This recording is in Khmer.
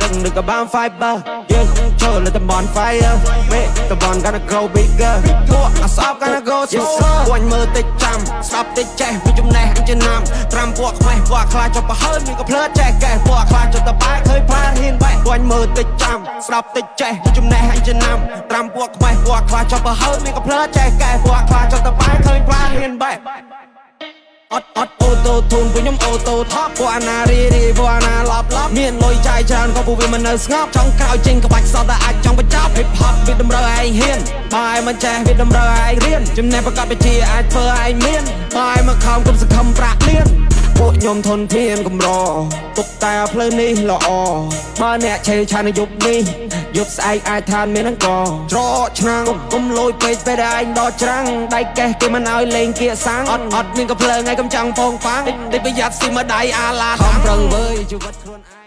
ឹងឬក៏បាន fiber យើងចូលលើតំបន់ fire មេតំបន់ gonna grow bigger ពួកអាសប់ gonna go slow ពួកអញមើលតិចចាំស្ដាប់តិចចេះវាចំណេះអញចំណាំត្រាំពួកខ្មេះពួកខ្លាចចុះប្រហើនមានក៏ភ្លើចេះកេះពួកខ្លាចចុះតបែកឃើញផ្លាហ៊ានបែកពួកអញមើលតិចចាំស្ដាប់តិចចេះវាចំណេះអញចំណាំត្រាំពួកខ្មេះពួកខ្លាចចុះប្រហើនមានក៏ភ្លើចេះកេះពួកខ្លាចចុះតបែកឃើញផ្លាហ៊ានបែក អត់អត់ auto-tune ពួកខ្ញុំ auto ថប់ពួកអាណារីរីពួកអាណាឡប់ឡប់មានលុយចាយច្រើនក៏ពួកវាមិននៅស្ងប់ចង់ក្រោយចេញក្បាច់សតតែអាចចង់បញ្ចប់ hip hop វាតម្រូវឲ្យឯងហ៊ានបើឯងមិនចេះវាតម្រូវឲ្យឯងរៀនចំណេះប្រកបវិជ្ជាអាចធ្វើឲ្យឯងមានបើឯងមកខំគុំសង្ឃឹមប្រាក់លៀនពួកខ្ញុំធនធានកម្រទុកតែផ្លូវនេះល្អបើអ្នកឆេឆាននៅយប់នេះយប់ស្អែកអាចថាមានអង្គច្រកឆ្នាំងកុំលួយពេកពេលដែលឯងដល់ច្រាំងដៃកេះគេមិនឲ្យលេងគៀកសាំងអត់អត់មានកំភ្លើងឯងកំចាំងពងប៉ាំងតិចប្រយ័ត្នស៊ីមកដៃអាឡាខំប្រឹងវើយជីវិតខ្លួនឯង។